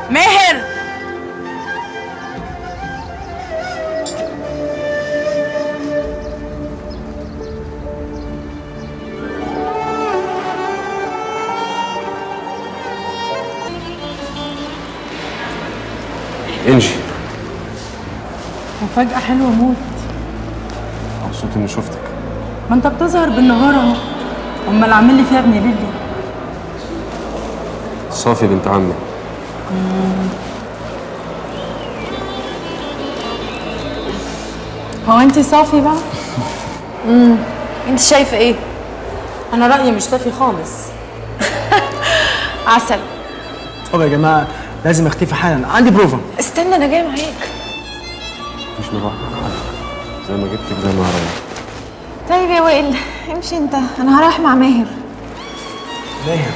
ماهر. انجي، مفاجأة حلوة موت. مبسوط اني شفتك. ما انت بتظهر بالنهار اهو، امال عامل لي فيها ابن ليلي. صافي بنت عمي. هو انت صافي بقى؟ انت شايفه ايه؟ انا رأيي مش صافي خالص. عسل. طب يا جماعة لازم اختفي حالا، عندي بروفا. استنى انا جاية معاك. مفيش مروح، زي ما جبتك زي ما هروح. طيب يا وائل امشي انت، انا هروح مع ماهر. ماهر؟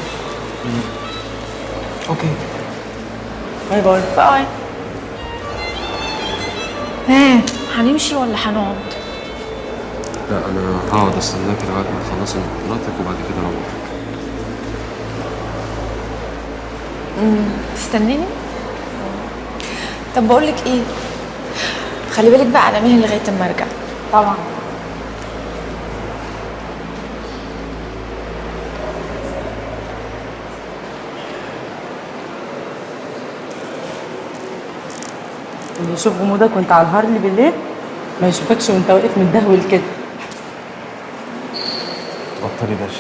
okay، bye bye. bye. ها هنمشي ولا هنقعد؟ لا انا هقعد استناك لغاية ما تخلصي محاضراتك وبعد كده اروحك. تستنيني؟ طب بقول لك ايه، خلي بالك بقى على ماهر لغاية اما ارجع. طبعا. اللي يشوف غموضك وانت على الهارلي بالليل ما يشوفكش وانت واقف متدهول كده. بطلي دش.